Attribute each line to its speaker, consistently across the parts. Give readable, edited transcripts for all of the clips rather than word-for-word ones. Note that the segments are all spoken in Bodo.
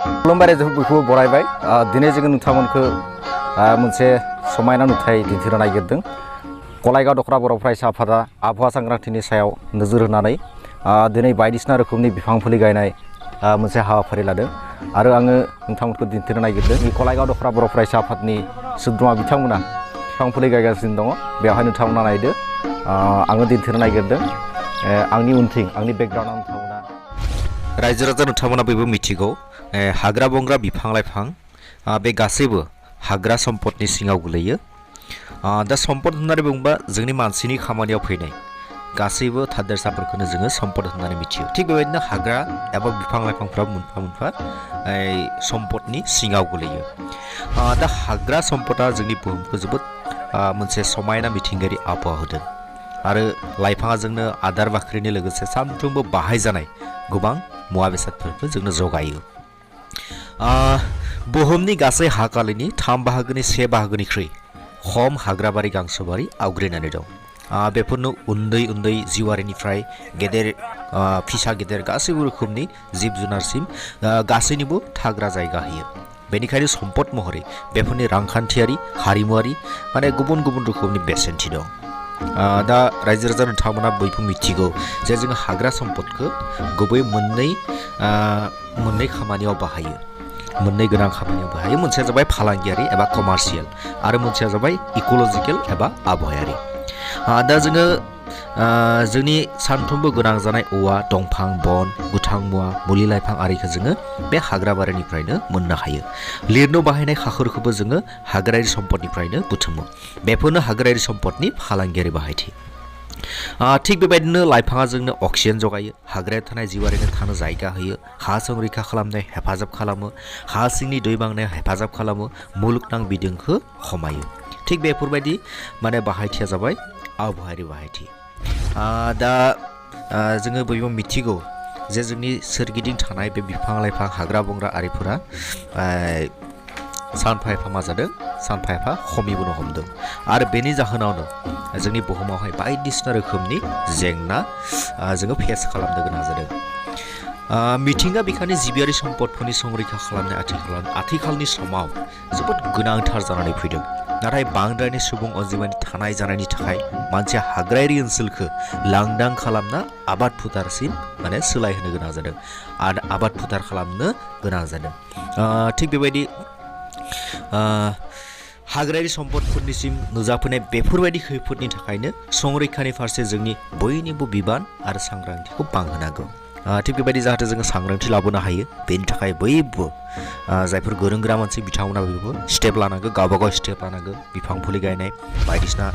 Speaker 1: खुलुमबाय बयखौबो बरायबाय दिनै जोङो नोंथांमोनखौ मोनसे समायना नुथाय दिन्थिनो नागिरदों गलायगाव दखरा बर' फरायसा आफादा आबहावा सांग्रांथिनि सायाव नोजोर होनानै दिनै बायदिसिना रोखोमनि बिफां फुलि गायनाय मोनसे हाबाफारि लादों आरो आङो नोंथांमोनखौ दिन्थिनो नागिरदों गलायगाव दखरा बर' फरायसा आफादनि सोद्रोमा बिथांमोना बिफां फुलि गायगासिनो दङ बेवहाय नोंथांमोना नायदो आङो दिन्थिनो नागिरदों आंनि उनथिं आंनि बेकग्राउन्डआव नोंथांमोना रायजो राजा नोंथांमोना बयबो मिथिगौ हाग्रा बंग्रा बिफां लाइफां बे गासैबो हाग्रा सम्पदनि सिङाव गोलैयो दा सम्पद होननानै बुङोबा जोंनि मानसिनि खामानियाव फैनाय गासैबो थादेरसाफोरखौनो जोङो सम्पद होननानै मिथियो थिग बेबायदिनो हाग्रा एबा बिफां लाइफांफ्रा मोनफा मोनफा सम्पदनि सिङाव गोलैयो दा हाग्रा सम्पदा जोंनि बुहुमखौ जोबोद मोनसे समायना मिथिंगायारि आबहावा होदों आरो लाइफाङा जोंनो आदार बाख्रिनि लोगोसे सानफ्रोमबो बाहायजानाय गोबां मुवा बेसादफोरखौ जोंनो जगायो बुहुमनि गासै हा खालिनि 3 बाहागोनि 1 बाहागोनिख्रुइ खम हाग्राबारि गांसोबारि आवग्रिनानै दं बेफोरनो उन्दै उन्दै जिउआरिनिफ्राय गेदेर फिसा गेदेर गासैबो रोखोमनि जिब जुनारसिम गासैनिबो थाग्रा जायगा होयो बेनिखायनो सम्पद महरै बेफोरनि रांखान्थियारि हारिमुआरि माने गुबुन गुबुन रोखोमनि बेसेनथि दं दा रायजो राजा नोंथांमोना बयबो मिथिगौ जे जोङो हाग्रा सम्पदखौ गुबै मोननै खामानियाव बाहायो मोननै गोनां खामानियाव बाहायो मोनसेया जाबाय फालांगियारि एबा कमार्शियेल आरो मोनसेया जाबाय इक'लजिकेल एबा आबहावायारि दा जोङो जोंनि सानफ्रोमबो गोनां जानाय औवा दंफां बन गोथां मुवा मुलि लाइफां आरिखौ जोङो बे हाग्राबारिनिफ्रायनो मोननो हायो लिरनो बाहायनाय खाखोरखौबो जोङो हाग्रायारि सम्पदनिफ्रायनो बुथुमो बेफोरनो हाग्रायारि सम्पदनि फालांगियारि बाहायथि थिग बेबायदिनो लाइफाङा जोंनो अक्सिजेन जगायो हाग्रायाव थानाय जिउआरिनो थानो जायगा होयो हा संरैखा खालामनायाव हेफाजाब खालामो हा सिंनि दै बांनायाव हेफाजाब खालामो मुलुगनां बिदुंखौ खमायो थिग बेफोरबायदि माने बाहायथिया जाबाय आबहावायारि बाहायथि दा जोङो बयबो मिथिगौ जे जोंनि सोरगिदिं थानाय बे बिफां लाइफां हाग्रा बंग्रा आरिफोरा सानफा एफा मा जादों सानफा एफा खमिबोनो हमदों आरो बेनि जाहोनावनो जोंनि बुहुमावहाय बायदिसिना रोखोमनि जेंना जोङो फेस खालामनो गोनां जादों मिथिंगा बिखानि जिबियारि सम्पदफोरनि संरैखा खालामनाय आथिखालनि समाव जोबोद गोनांथार जानानै फैदों नाथाय बांद्रायनि सुबुं अनजिमानि थानाय जानायनि थाखाय मानसिया हाग्रायारि ओनसोलखौ लांदां खालामना आबाद फोथारसिम माने सोलायहोनो गोनां जादों आरो आबाद फोथार खालामनो गोनां जादों थिग बेबायदि हाग्रायारि सम्पदफोरनिसिम नुजाफैनाय बेफोरबायदि खैफोदनि थाखायनो संरैखानि फारसे जोंनि बयनिबो बिबान आरो सांग्रांथिखौ बांहोनांगौ थिग बेबायदि जाहाथे जोङो सांग्रांथि लाबोनो हायो बेनि थाखाय बयबो जायफोर गोरों गोरा मानसि बिथांमोना बयबो स्टेप लानांगौ गावबागाव स्टेप लानांगौ बिफां फुलि गायनाय बायदिसिना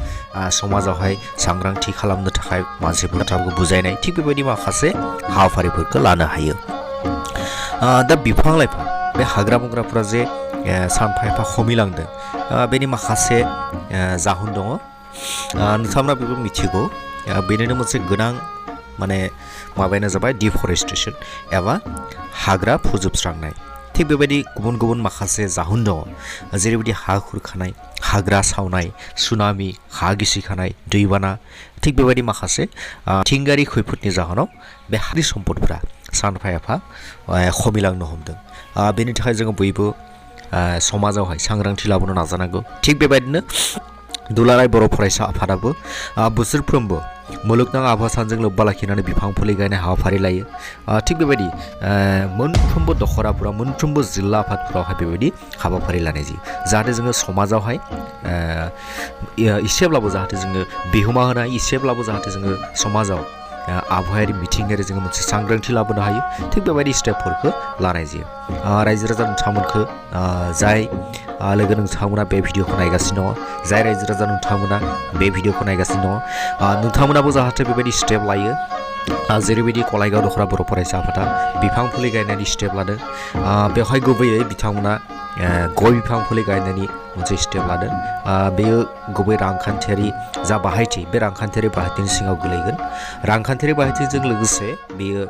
Speaker 1: समाजावहाय सांग्रांथि खालामनो थाखाय मानसिफोरखौ बुजायनाय थिग बेबायदि माखासे हाबाफारिफोरखौ लानो हायो दा बिफां लाइफां बे हाग्रा बंग्राफोरा जे सानफा एफा खमिलांदों बेनि माखासे जाहोन दङ नोंथांमोना बेखौ मिथिगौ बेनिनो मोनसे गोनां माने माबायानो जाबाय डिफरेस्टेसन एबा हाग्रा फोजोबस्रांनाय थिग बेबायदि गुबुन गुबुन माखासे जाहोन दङ जेरैबायदि हा खुरखानाय हाग्रा सावनाय सुनामि हा गिसिखानाय दैबाना थिग बेबायदि माखासे मिथिंगायारि खैफोदनि जाहोनाव बे हानि सम्पदफोरा सानफा एफा खमिलांनो हमदों बेनि थाखाय जोङो बयबो समाजावहाय सांग्रांथि लाबोनो नाजानांगौ थिग बेबायदिनो दुलाराय बर' फरायसा आफादाबो बोसोरफ्रोमबो मुलुगनां आबहावा सानजों लोब्बा लाखिनानै बिफां फुलि गायनाय हाबाफारि लायो थिग बेबायदि मोनफ्रोमबो दखराफोराव मोनफ्रोमबो जिल्ला आफादफोरावहाय बेबायदि हाबाफारि लानाय जायो जाहाथे जोङो समाजावहाय एसेब्लाबो जाहाथे जोङो बिहोमा होनाय एसेब्लाबो जाहाथे जोङो समाजाव आबहावायारि मिथिंगायारि जोङो मोनसे सांग्रांथि लाबोनो हायो थिग बेबायदि स्टेपफोरखौ लानाय जायो रायजो राजा नोंथांमोनखौ जाय लोगो नोंथांमोना बे भिडिअखौ नायगासिनो दङ जाय रायजो राजा नोंथांमोना बे भिडिअखौ नायगासिनो दङ नोंथांमोनाबो जाहाथे बेबायदि स्टेप लायो जेरैबायदि गलायगाव दखरा बर' फरायसा आफादा बिफां फुलि गायनायनि स्टेप लादों बेवहाय गुबैयै बिथांमोना गय बिफां फुलि गायनायनि मोनसे स्टेप लादों बेयो गुबै रांखान्थियारि जा बाहायथि बे रांखान्थियारि बाहायथिनि सिङाव गोलैगोन रांखान्थियारि बाहायथिजों लोगोसे बेयो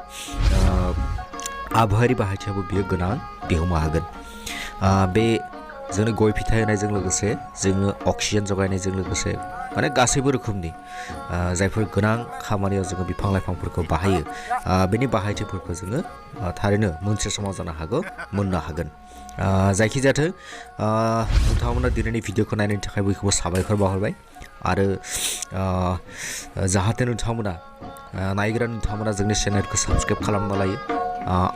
Speaker 1: आबहावायारि बाहायथियावबो बेयो गोनां बिहोमा होगोन बे जोंनो गय फिथाइ होनायजों लोगोसे जोङो अक्सिजेन जगायनायजों लोगोसे माने गासैबो रोखोमनि जायफोर गोनां खामानियाव जोङो बिफां लाइफांफोरखौ बाहायो बेनि बाहायथिफोरखौ जोङो थारैनो मोनसे समाव जानो हागौ मोननो हागोन। जायखिजाया नोंथांमोना दिनैनि भिडिअखौ नायनायनि थाखाय बयखौबो साबायखर बावहरबाय आरो जाहाथे नोंथांमोना नायग्रा नोंथांमोना जोंनि चेनेलखौ साबस्क्राइब खालामना लायो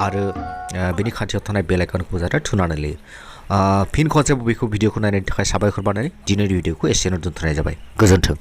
Speaker 1: आरो बेनि खाथियाव थानाय बेल आइकनखौ जाहाथे थुनानै लायो। फिन खनसे बेखौ भिडिअखौ नायनायनि थाखाय साबायखर बावनानै दिनैनि भिडिअखौ एसेयावनो दोनथ'नाय जाबाय। गोजोन्थों।